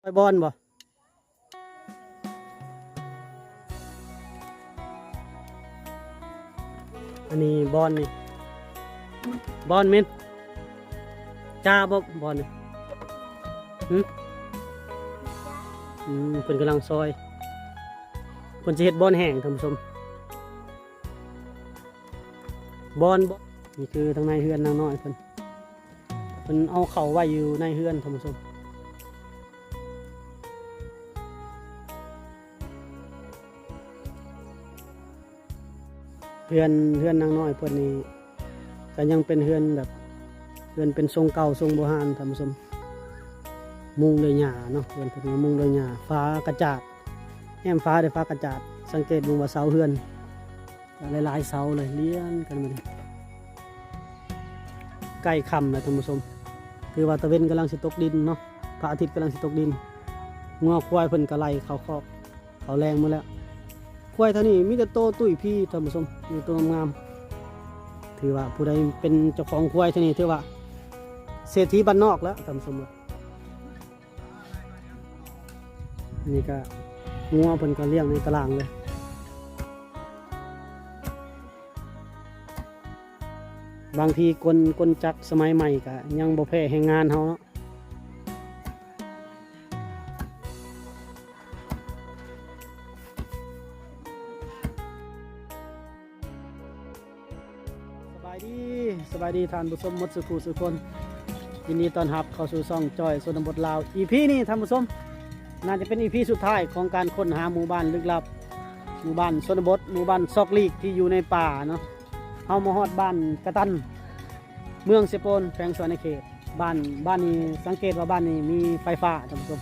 ໄປບ່ອນບໍ່? ອັນນີ້ບ່ອນນີ້ ບ່ອນແມ່ນ ຈ້າບໍ່ບ່ອນນີ້? ຫື? ອືມ ເພິ່ນກຳລັງຊອຍ ເພິ່ນຊິເຮັດບ່ອນແຫ້ງ ທ່ານຜູ້ຊົມ. ບ່ອນບໍ່? ນີ້ຄືທາງໃນເຮືອນນາງນ້ອຍເພິ່ນ ເພິ່ນເອົາເຂົ້າໄວ້ຢູ່ໃນເຮືອນ ທ່ານຜູ້ຊົມ. ເຮືອນ ເຮືອນນາງນ້ອຍເພິ່ນນີ້ ກໍຍັງເປັນເຮືອນແບບ ເຮືອນເປັນຊົງເກົ່າຊົງບູຮານ ທ່ານຜູ້ຊົມ. ມຸງດ້ວຍຫຍ້າເນາະ ເຮືອນເພິ່ນມຸງດ້ວຍຫຍ້າ ຝາກະຈາດ ແອ້ມຝາດ້ວຍຝາກະຈາດ. ສັງເກດເບິ່ງວ່າເສົາເຮືອນ ຫຼາຍໆເສົາເລີຍ ລຽນກັນມານີ້. ໃກ້ຄ່ຳແລ້ວທ່ານຜູ້ຊົມ ຖືວ່າຕາເວັນກຳລັງຊິຕົກດິນເນາະ ພະອາທິດກຳລັງຊິຕົກດິນ. ງົວຄວາຍເພິ່ນກໍໄລ່ເຂົ້າຄອກ ເຂົ້າແລງໝົດແລ້ວ. ຄວາຍເທົ່ານີ້ມີແຕ່ໂຕຕຸ້ຍພີ ທ່ານຜູ້ຊົມ ມີແຕ່ໂຕງາມໆ. ຖືວ່າຜູ້ໃດເປັນເຈົ້າຂອງຄວາຍເທົ່ານີ້ ຖືວ່າເສດຖີບ້ານນອກແລ້ວ ທ່ານຜູ້ຊົມ. ນີ້ກະງົວເພິ່ນກໍລ້ຽງໃນຕະລ່າງເລີຍ. ບາງທີກົນ ກົນຈັກສະໄໝໃໝ່ກະຍັງບໍ່ແພ້ແຮງງານເຮົາເນາະ. ສະບາຍດີ ສະບາຍດີທ່ານຜູ້ຊົມໝົດສູ່ຜູ້ສູ່ຄົນ. ຍິນດີຕ້ອນຮັບເຂົ້າສູ່ຊ່ອງຈ້ອຍຊົນນະບົດລາວ. ອີພີນີ້ທ່ານຜູ້ຊົມ ໜ້າຈະເປັນອີພີສຸດທ້າຍຂອງການຄົ້ນຫາໝູ່ບ້ານລຶກລັບ ໝູ່ບ້ານຊົນນະບົດ ໝູ່ບ້ານຊອກຫຼີກທີ່ຢູ່ໃນປ່າເນາະ. ເຮົາມາຮອດບ້ານກະຕັນ ເມືອງເຊໂປນ ແຂວງສະຫວັນນະເຂດ. ບ້ານ ບ້ານນີ້ ສັງເກດວ່າບ້ານນີ້ມີໄຟຟ້າ ທ່ານຜູ້ຊົມ.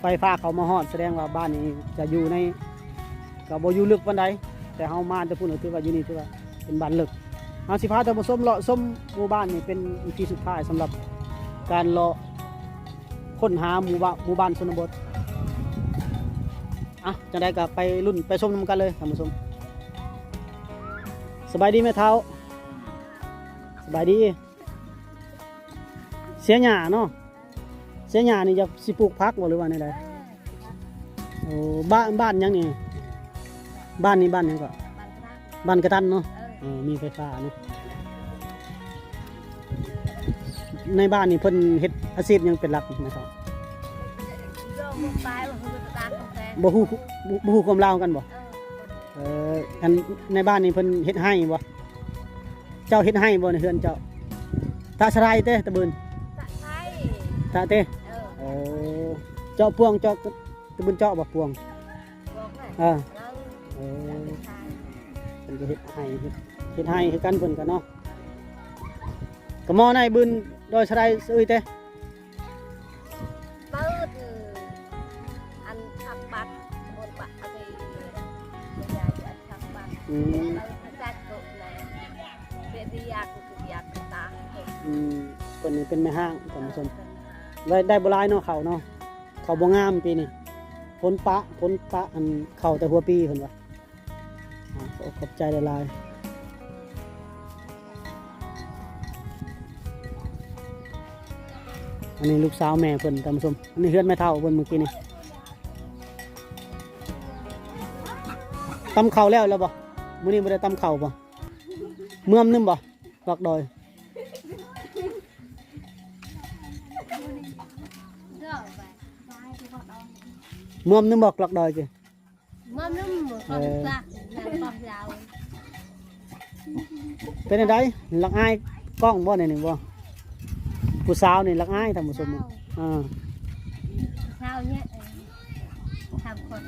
ໄຟຟ້າເຂົ້າມາຮອດ ສະແດງວ່າບ້ານນີ້ຈະຢູ່ໃນ ກໍບໍ່ຢູ່ເລິກປານໃດ ແຕ່ເຮົາມາແຕ່ພຸ້ນ ກໍຖືວ່າຢູ່ນີ້ຖືວ່າເປັນບ້ານເລິກ. ເຮົາຊິພາທ່ານຜູ້ຊົມເລາະຊົມໝູ່ບ້ານນີ້ ເປັນອີພີສຸດທ້າຍສຳລັບການເລາະຄົ້ນຫາໝູ່ບ້ານ ໝູ່ບ້ານຊົນນະບົດ. ອ່ະ ຈັ່ງໃດກໍໄປລຸ້ນໄປຊົມນຳກັນເລີຍ ທ່ານຜູ້ຊົມ. ສະບາຍດີແມ່ເຖົ້າ. ສະບາຍດີ. ເສຍຫຍ້າເນາະ ເສຍຫຍ້ານີ້ຢາກຊິປູກຜັກບໍ່ ຫຼືວ່າແນວໃດ? ໂອ້ ບ້ານ ບ້ານຫຍັງນີ້? ບ້ານນີ້ບ້ານຫຍັງເກາະ? ບ້ານກະຕັນເນາະ. ເອີ ມີໄຟຟ້າເນາະ. ໃນບ້ານນີ້ເພິ່ນເຮັດອາຊີບຫຍັງເປັນຫຼັກແມ່ເຖົ້າ? ບໍ່ຮູ້ ບໍ່ຮູ້ຄວາມລາວກັນບໍ່? ເອີ ອັນໃນບ້ານນີ້ເພິ່ນເຮັດໄຮ່ບໍ່? ເຈົ້າເຮັດໄຮ່ບໍ່ໃນເຮືອນເຈົ້າ? ຕາສະໄລເຕ ຕາບືນ ຕາໄຊ ຕາເຕ. ເອີ ເອີ ເຈາະປວງ ເຈາະ ຕາບືນເຈາະບໍ່ປວງ? ເອີ ເອີ ເພິ່ນກໍເຮັດໄຮ່ ເຮັດ ເຮັດໄຮ່ຄືກັນເພິ່ນກໍເນາະ. ກະໝໍ້ໃນບືນດອຍສະໄລເອີຍເຕ. ເປີດອັນຜັກບັດ ບົນປະອະເຕ ຍາຍອັນຜັກບັດ. ອືມ ເປີດຈັດໂຕະແລະ ເບຍາກ ເບຍາກຕາ. ອືມ ເພິ່ນນີ້ເປັນແມ່ຮ້າງ ທ່ານຜູ້ຊົມ. ເອີ ໄດ້ ໄດ້ບໍ່ຫຼາຍເນາະ ເຂົ້າເນາະ ເຂົ້າບໍ່ງາມປີນີ້. ຝົນປະ ຝົນປະອັນເຂົ້າແຕ່ຫົວປີເພິ່ນວ່າ. ອ່າ ຂໍຂອບໃຈຫຼາຍໆ. ອັນນີ້ລູກສາວແມ່ເພິ່ນ ທ່ານຜູ້ຊົມ. ອັນນີ້ເຮືອນແມ່ເຖົ້າເພິ່ນເມື່ອກີ້ນີ້. ຕຳເຂົ້າແລ້ວ ແລ້ວບໍ່? ມື້ນີ້ບໍ່ໄດ້ຕຳເຂົ້າບໍ່? ເມືອມໜຶ່ງບໍ່? ລັກດອຍ ເມືອມໜຶ່ງບໍ່? ລັກດອຍ ເອີ ເປັນຈັ່ງໃດ? ລັກອາຍກ້ອງບໍ່ ໃນນີ້ບໍ່? ຜູ້ສາວນີ້ລັກອາຍ ທ່ານຜູ້ຊົມ. ເອີ ຜູ້ສາວນີ້ ເອີ ສາມຄົນ.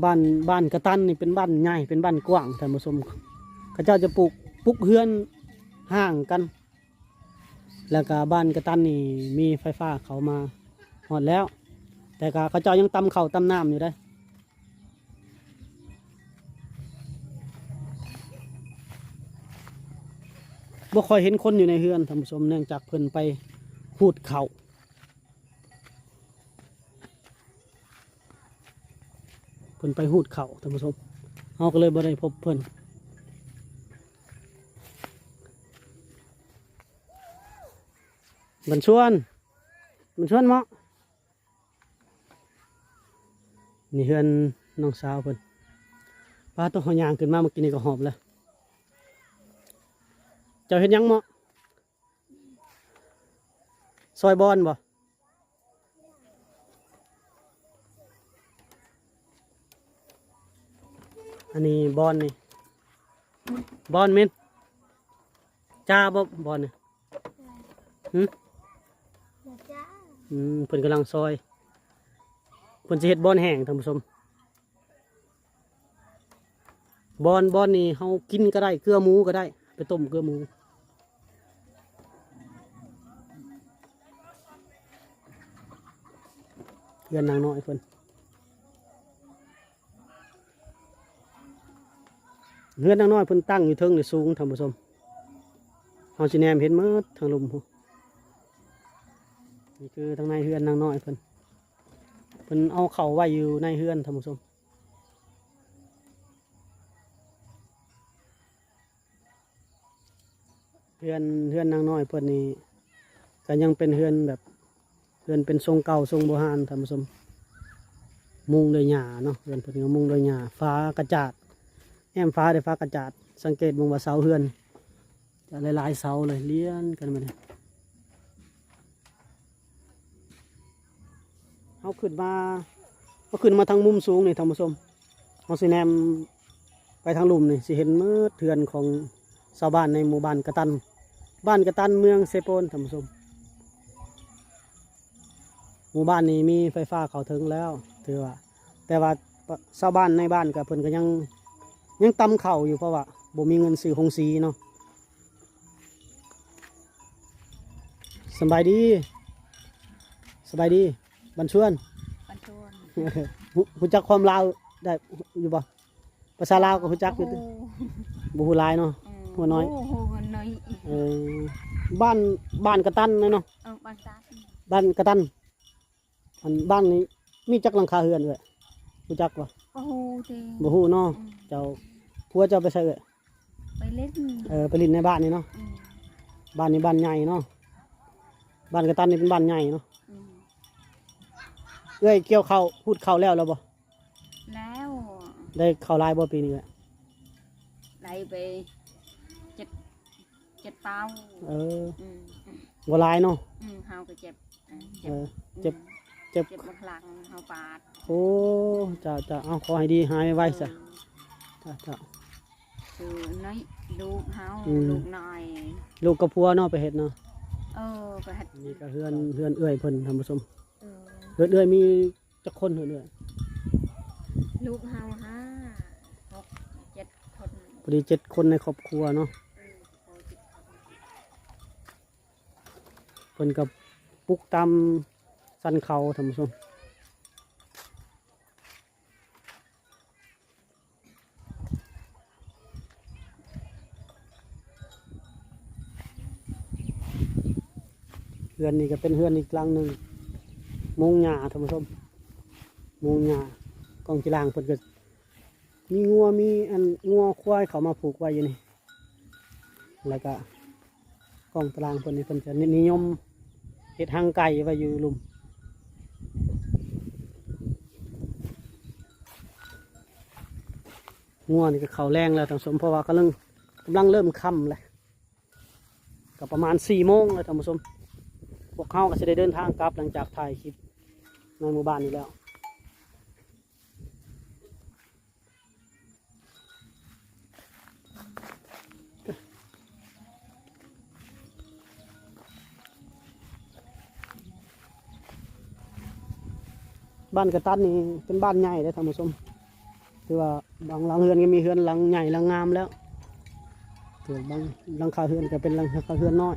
ບ້ານ ບ້ານກະຕັນນີ້ເປັນບ້ານໃຫຍ່ ເປັນບ້ານກວ້າງ ທ່ານຜູ້ຊົມ. ເຂົາເຈົ້າຈະປູກ ປຸກເຮືອນຫ່າງກັນ. ແລ້ວກະບ້ານກະຕັນນີ້ມີໄຟຟ້າເຂົ້າມາຮອດແລ້ວ ແຕ່ກະເຂົາເຈົ້າຍັງຕຳເຂົ້າຕຳນ້ຳຢູ່ເດ້. ບໍ່ຄ່ອຍເຫັນຄົນຢູ່ໃນເຮືອນ ທ່ານຜູ້ຊົມ ເນື່ອງຈາກເພິ່ນໄປຮູດເຂົ້າ. ເພິ່ນໄປຮູດເຂົ້າ ທ່ານຜູ້ຊົມ ເຮົາກໍເລີຍບໍ່ໄດ້ພົບເພິ່ນ. ບັນຊວນ ບັນຊວນເມາະ. ນີ້ເຮືອນນ້ອງສາວເພິ່ນ. ປ້າໂຕ ເຮົາຍ່າງຂຶ້ນມາເມື່ອກີ້ນີ້ກໍຫອບແລ້ວ. ເຈົ້າເຮັດຫຍັງເມາະ? ຊອຍບອນບໍ່? ອັນນີ້ບອນນີ້ ບອນແມ່ນຈ້າບໍ່ ບອນນີ້? ຫຶ? ບໍ່ຈ້າ. ອືມ ເພິ່ນກຳລັງຊອຍ ເພິ່ນຊິເຮັດບອນແຫ້ງ ທ່ານຜູ້ຊົມ. ບອນ ບອນນີ້ເຮົາກິນກໍໄດ້ ເກືອໝູກໍໄດ້ ໄປຕົ້ມເກືອໝູ. ເຮືອນນາງນ້ອຍເພິ່ນ ເຮືອນນາງນ້ອຍເພິ່ນຕັ້ງຢູ່ເທິງນີ້ສູງ ທ່ານຜູ້ຊົມ. ເຮົາຊິແນມເຫັນໝົດທາງລຸ່ມພຸ້ນ. ນີ້ຄືທາງໃນເຮືອນນາງນ້ອຍເພິ່ນ ເພິ່ນເອົາເຂົ້າໄວ້ຢູ່ໃນເຮືອນ ທ່ານຜູ້ຊົມ. ເຮືອນ ເຮືອນນາງນ້ອຍເພິ່ນນີ້ກໍຍັງເປັນເຮືອນແບບ ເຮືອນເປັນຊົງເກົ່າຊົງບູຮານ ທ່ານຜູ້ຊົມ. ມຸງດ້ວຍຫຍ້າເນາະ ເຮືອນເພິ່ນກໍມຸງດ້ວຍຫຍ້າ ຝາກະຈາດ ແອ້ມຝາດ້ວຍຝາກະຈາດ. ສັງເກດເບິ່ງວ່າເສົາເຮືອນຈະຫຼາຍໆເສົາເລີຍ ລຽນກັນມານີ້. ເຮົາຂຶ້ນມາ ເຮົາຂຶ້ນມາທາງມຸມສູງນີ້ ທ່ານຜູ້ຊົມ ເຮົາຊິແນມໄປທາງລຸ່ມນີ້ ຊິເຫັນໝົດເຮືອນຂອງຊາວບ້ານໃນໝູ່ບ້ານກະຕັນ ບ້ານກະຕັນ ເມືອງເຊໂປນ ທ່ານຜູ້ຊົມ. ໝູ່ບ້ານນີ້ມີໄຟຟ້າເຂົ້າເຖິງແລ້ວ ຖືວ່າ ແຕ່ວ່າຊາວບ້ານໃນບ້ານກໍ ເພິ່ນກໍຍັງ ຍັງຕຳເຂົ້າຢູ່ ເພາະວ່າບໍ່ມີເງິນຊື້ໂຮງສີເນາະ. ສະບາຍດີ ສະບາຍດີ ບັນຊວນ ບັນຊວນ. ຮູ້ ຮູ້ຈັກຄວາມລາວໄດ້ຢູ່ບໍ່? ພາສາລາວກໍຮູ້ຈັກຢູ່ຕິ? ບໍ່ຮູ້ຫຼາຍເນາະ. ອືມ ຮູ້ໜ້ອຍ ຮູ້ ຮູ້ໜ້ອຍ. ເອີ ບ້ານ ບ້ານກະຕັນເນາະ. ເອີ ບ້ານກະຕັນ ບ້ານກະຕັນ. ອັນບ້ານນີ້ມີຈັກຫຼັງຄາເຮືອນເອື້ອຍ ຮູ້ຈັກບໍ່? ບໍ່ຮູ້ຕິ ບໍ່ຮູ້ເນາະ. ອືມ ເຈົ້າ ຜົວເຈົ້າໄປໃສເອື້ອຍ? ໄປຫຼິ້ນ. ເອີ ໄປຫຼິ້ນໃນບ້ານນີ້ເນາະ. ອືມ ບ້ານນີ້ບ້ານໃຫຍ່ເນາະ ບ້ານກະຕັນນີ້ເປັນບ້ານໃຫຍ່ເນາະ. ອືມ ເອື້ອຍກ່ຽວເຂົ້າ ຮູດເຂົ້າແລ້ວ ແລ້ວບໍ່? ແລ້ວ. ໄດ້ເຂົ້າຫຼາຍບໍ່ປີນີ້ເອື້ອຍ? ໄດ້ໄປເຈັດ ເຈັດເປົາ. ເອີ ອືມ ບໍ່ຫຼາຍເນາະ. ອືມ ເຮົາກໍເຈັບ ເອີ ເຈັບ ເອີ ເຈັບ ອືມ ເຈັບ ເຈັບບັກຫຼັງເຮົາປາດ. ໂອ້ ເຈົ້າ ເຈົ້າ ເອົາ ຂໍໃຫ້ດີຫາຍໄວໆຊະ. ເອີ ເຈົ້າ ເຈົ້າ ຄືໃນລູກເຮົາ ອືມ ລູກນ້ອຍ ລູກກັບຜົວເນາະ ໄປເຮັດເນາະ. ເອີ ໄປເຮັດ. ນີ້ກໍເຮືອນ ເຮືອນເອື້ອຍເພິ່ນ ທ່ານຜູ້ຊົມ. ເອີ ເຮືອນເອື້ອຍມີ ຈັກຄົນເຮືອນເອື້ອຍ? ລູກເຮົາຫ້າ ຫົກ ເຈັດຄົນ. ພໍດີເຈັດຄົນໃນຄອບຄົວເນາະ. ອືມ ພໍເຈັດຄົນ. ເພິ່ນກໍປຸກຕາມສັນເຂົາ ທ່ານຜູ້ຊົມ. ເຮືອນນີ້ກໍເປັນເຮືອນອີກຫຼັງໜຶ່ງ ມຸງຫຍ້າ ທ່ານຜູ້ຊົມ ມຸງຫຍ້າ. ກ້ອງຈີລາງເພິ່ນກໍມີງົວ ມີອັນງົວຄວາຍເຂົ້າມາຜູກໄວ້ຢູ່ນີ້ ແລ້ວກໍ ກ້ອງຕາລາງເພິ່ນນີ້ ເພິ່ນຈະນິ ນິຍົມເຮັດຮັງໄກ່ໄວ້ຢູ່ລຸ່ມ. ງົວນີ້ກໍເຂົ້າແລງແລ້ວທ່ານຜູ້ຊົມ ເພາະວ່າກຳລັງ ກຳລັງເລີ່ມຄ່ຳແລ້ວ ກໍປະມານສີ່ໂມງແລ້ວທ່ານຜູ້ຊົມ. ພວກເຮົາກໍຊິໄດ້ເດີນທາງກັບ ຫຼັງຈາກຖ່າຍຄລິບໃນໝູ່ບ້ານນີ້ແລ້ວ. ບ້ານກະຕັນນີ້ເປັນບ້ານໃຫຍ່ເດ້ທ່ານຜູ້ຊົມ ຖືວ່າບາງຫຼັງເຮືອນກໍມີເຮືອນຫຼັງໃຫຍ່ຫຼັງງາມແລ້ວ ແຕ່ບາງຫຼັງຄາເຮືອນກໍເປັນຫຼັງຄາເຮືອນນ້ອຍ.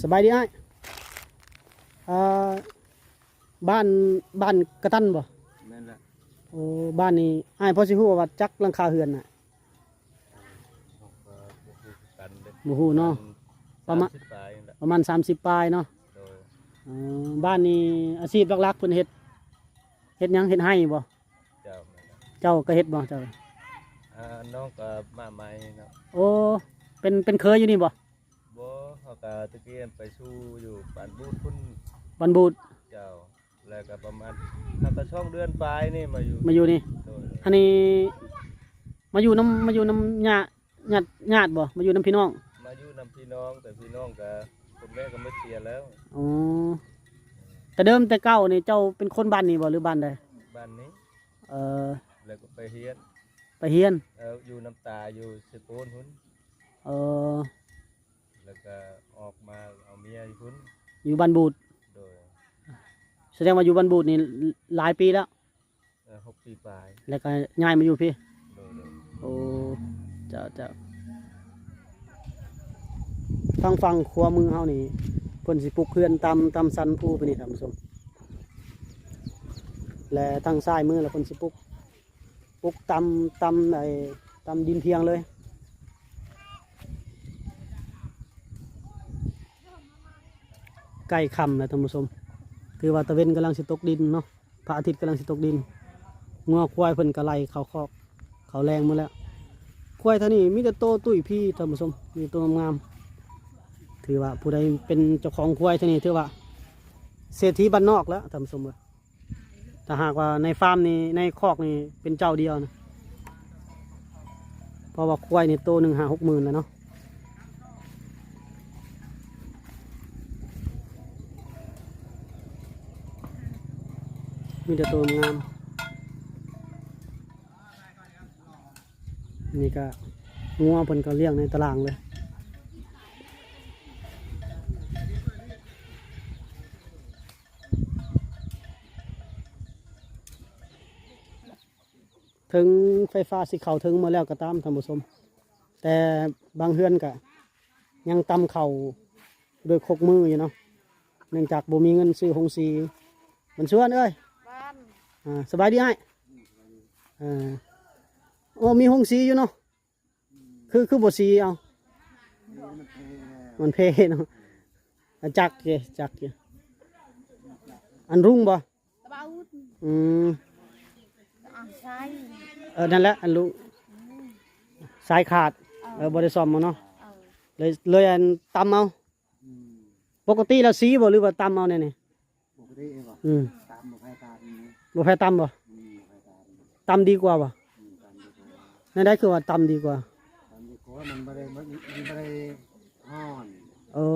ສະບາຍດີອ້າຍ ເອີ ບ້ານ ບ້ານກະຕັນບໍ່? ແມ່ນແຫຼະ. ໂອ້ ບ້ານນີ້ອ້າຍພໍຊິຮູ້ວ່າຈັກຫຼັງຄາເຮືອນນະ? ເຮົາກໍບໍ່ຮູ້ຄືກັນເດ້. ບໍ່ຮູ້ເນາະ. ປະມານ ປະມານສາມສິບປາຍນີ້ແຫຼະ. ປະມານສາມສິບປາຍເນາະ. ໂດຍ. ເອີ ບ້ານນີ້ອາຊີບຫຼັກໆເພິ່ນເຮັດ ເຮັດຫຍັງ? ເຮັດໄຮ່ບໍ່? ເຈົ້າ ແມ່ນແຫຼະ. ເຈົ້າກໍເຮັດບໍ່ເຈົ້າ? ອ່າ ນ້ອງກໍມາໃໝ່ເນາະ. ໂອ້ ເປັນ ເປັນເຄີຍຢູ່ນີ້ບໍ່? ບໍ່ ເຮົາກໍຕະກີ້ໄປສູ່ຢູ່ບ້ານບູດພຸ້ນ. ບ້ານບູດ. ເຈົ້າ. ແລ້ວກໍປະມານ ຫາກະສອງເດືອນປາຍນີ້ມາຢູ່ ມາຢູ່ນີ້. ໂດຍ. ອັນນີ້ມາຢູ່ນຳ ມາຢູ່ນຳຍາ ຍາດ ຍາດບໍ່? ມາຢູ່ນຳພີ່ນ້ອງ? ມາຢູ່ນຳພີ່ນ້ອງ ແຕ່ພີ່ນ້ອງກໍ ຄຸນແມ່ກໍໝົດເສຍແລ້ວ. ອໍ ແຕ່ເດີມແຕ່ເກົ່ານີ້ເຈົ້າເປັນຄົນບ້ານນີ້ບໍ່ ຫຼືບ້ານໃດ? ບ້ານນີ້. ເອີ ແລ້ວກໍໄປຮຽນ ໄປຮຽນ. ເອີ ຢູ່ນຳຕາຢູ່ເຊໂປນພຸ້ນ. ເອີ ແລ້ວກໍອອກມາເອົາເມຍຢູ່ພຸ້ນ ຢູ່ບ້ານບູດ. ໂດຍ. ສະແດງວ່າຢູ່ບ້ານບູດນີ້ຫຼາຍປີແລ້ວ? ເອີ ຫົກປີປາຍ. ແລ້ວກໍຍ້າຍມາຢູ່ພີ້? ໂດຍ ໂດຍ. ໂອ້ ເຈົ້າ ເຈົ້າ. ທາງຝັ່ງຂວາມືເຮົານີ້ ເພິ່ນຊິປຸກເຮືອນຕາມ ຕາມສັນພູໄປນີ້ທ່ານຜູ້ຊົມ ແລະ ທາງຊ້າຍມືລະເພິ່ນຊິປຸກ ປຸກຕາມ ຕາມ ໄອ້ ຕາມດິນພຽງເລີຍ. ໃກ້ຄ່ຳແລ້ວທ່ານຜູ້ຊົມ ຖືວ່າຕາເວັນກຳລັງຊິຕົກດິນເນາະ ພະອາທິດກຳລັງຊິຕົກດິນ. ງົວຄວາຍເພິ່ນກໍໄລ່ເຂົ້າຄອກ ເຂົ້າແລງໝົດແລ້ວ. ຄວາຍເທົ່ານີ້ມີແຕ່ໂຕຕຸ້ຍພີ້ທ່ານຜູ້ຊົມ ມີແຕ່ໂຕງາມໆ. ຖືວ່າຜູ້ໃດເປັນເຈົ້າຂອງຄວາຍເທົ່ານີ້ ຖືວ່າເສດຖີບ້ານນອກແລ້ວທ່ານຜູ້ຊົມເອີຍ. ຖ້າຫາກວ່າໃນຟາມນີ້ ໃນຄອກນີ້ເປັນເຈົ້າດຽວນະ ເພາະວ່າຄວາຍນີ້ໂຕໜຶ່ງຫ້າຫົກໝື່ນແລ້ວເນາະ. ມີແຕ່ໂຕງາມ. ນີ້ກະງົວເພິ່ນກໍລ້ຽງໃນຕະລ່າງເລີຍ. ເຖິງໄຟຟ້າຊິເຂົ້າເຖິງໝົດແລ້ວກໍຕາມທ່ານຜູ້ຊົມ ແຕ່ບາງເຮືອນກໍຍັງຕຳເຂົ້າດ້ວຍຄົກມືຢູ່ເນາະ ເນື່ອງຈາກບໍ່ມີເງິນຊື້ໂຮງສີ. ມັນຊວນເອີຍ ບ້ານ ອ່າ ສະບາຍດີອ້າຍ. ເອີ ໂອ້ ມີໂຮງສີຢູ່ເນາະ. ຄື ຄືບໍ່ສີເອົາ? ມັນເພແລ້ວ ມັນເພເນາະ. ອາ ຈັກເດ ຈັກຢູ່. ອັນລຸງບໍ່? ອືມ ເອີ ນັ້ນແຫຼະ ອັນລຸງ ສາຍຂາດ. ເອີ ເອີ ບໍ່ໄດ້ສ້ອມເອົາເນາະ. ເອີ ເລີຍ ເລີຍອັນຕຳເອົາ. ອືມ ປົກກະຕິແລ້ວສີບໍ່ ຫຼືວ່າຕຳເອົາແນວນີ້? ປົກກະຕິເອງບໍ່? ອືມ ຕຳ ບໍ່ແພ້ຕຳນີ້. ບໍ່ແພ້ຕຳບໍ່? ອືມ ບໍ່ແພ້ຕຳ. ຕຳດີກວ່າບໍ່? ອືມ ຕຳດີກວ່າ. ແນວໃດຄືວ່າຕຳດີກວ່າ? ຕຳດີກວ່າ ມັນບໍ່ໄດ້ ມັນ ມັນບໍ່ໄດ້ຮ້ອນ. ເອີ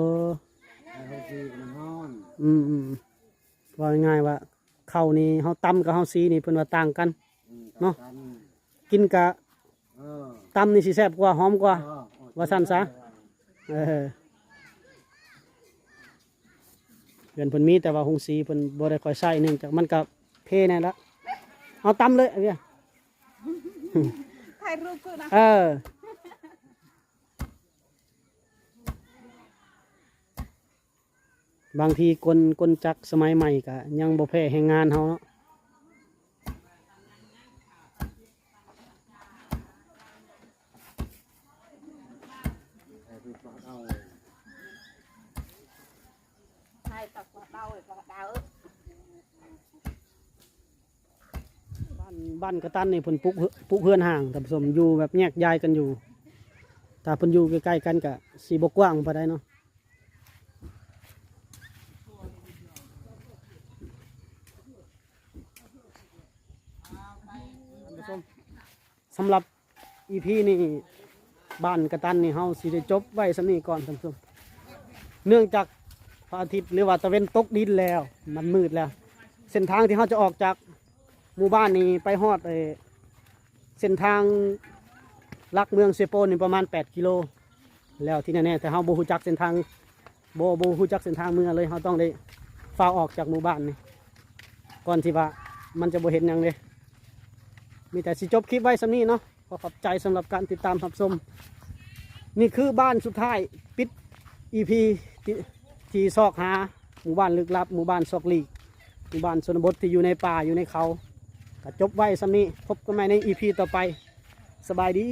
ແລ້ວເຮົາສີມັນຮ້ອນ. ອືມໆ ເວົ້າງ່າຍໆວ່າ ເຂົ້ານີ້ເຮົາຕຳກັບເຮົາສີນີ້ ເພິ່ນວ່າຕ່າງກັນ ອືມ ເນາະ ຕ່າງກັນ. ກິນກະ ເອີ ຕຳນີ້ຊິແຊບກວ່າ ຫອມກວ່າ ເອີ ວ່າຊັ້ນຊະ. ເອີ ເຮືອນເພິ່ນມີແຕ່ວ່າໂຮງສີເພິ່ນບໍ່ໄດ້ຄ່ອຍໃຊ້ ເນື່ອງຈາກມັນກະເພແນ່ລະ. ເອົາຕຳເລີຍ ເອົາເວຍ ຖ່າຍຮູບຄືນະ. ເອີ ບາງທີກົນ ກົນຈັກສະໄໝໃໝ່ກະຍັງບໍ່ແພ້ແຮງງານເຮົາເນາະ. ບ້ານ ບ້ານກະຕັນນີ້ເພິ່ນປຸກເຮືອ ປຸກເຮືອນຫ່າງທ່ານຜູ້ຊົມ ຢູ່ແບບແຍກຍ້າຍກັນຢູ່. ຖ້າເພິ່ນຢູ່ໃກ້ໆກັນກະຊິບໍ່ກວ້າງປານໃດເນາະ. ທ່ານຜູ້ຊົມ ສຳລັບອີພີນີ້ ບ້ານກະຕັນນີ້ ເຮົາຊິໄດ້ຈົບໄວ້ສ່ຳນີ້ກ່ອນທ່ານຜູ້ຊົມ ເນື່ອງຈາກພະອາທິດ ຫຼືວ່າຕາເວັນຕົກດິນແລ້ວ ມັນມືດແລ້ວ. ເສັ້ນທາງທີ່ເຮົາຈະອອກຈາກໝູ່ບ້ານນີ້ໄປຮອດ ເອີ ເສັ້ນທາງຫຼັກເມືອງເຊໂປນນີ້ປະມານແປດກິໂລ ແລ້ວທີ່ແນ່ໆ ແຕ່ເຮົາບໍ່ຮູ້ຈັກເສັ້ນທາງ ບໍ່ ບໍ່ຮູ້ຈັກເສັ້ນທາງເມືອເລີຍ ເຮົາຕ້ອງໄດ້ຟ້າວອອກຈາກໝູ່ບ້ານນີ້ ກ່ອນທີ່ວ່າມັນຈະບໍ່ເຫັນຫຍັງເດ້. ມີແຕ່ຊິຈົບຄລິບໄວ້ສ່ຳນີ້ເນາະ. ຂໍຂອບໃຈສຳລັບການຕິດຕາມຮັບຊົມ. ນີ້ຄືບ້ານສຸດທ້າຍ ປິດອີພີທີ່ ທີ່ຊອກຫາໝູ່ບ້ານລຶກລັບ ໝູ່ບ້ານຊອກຫຼີກ ໝູ່ບ້ານຊົນນະບົດທີ່ຢູ່ໃນປ່າ ຢູ່ໃນເຂົາ. ກະຈົບໄວ້ສ່ຳນີ້ ພົບກັນໃໝ່ໃນອີພີຕໍ່ໄປ. ສະບາຍດີ.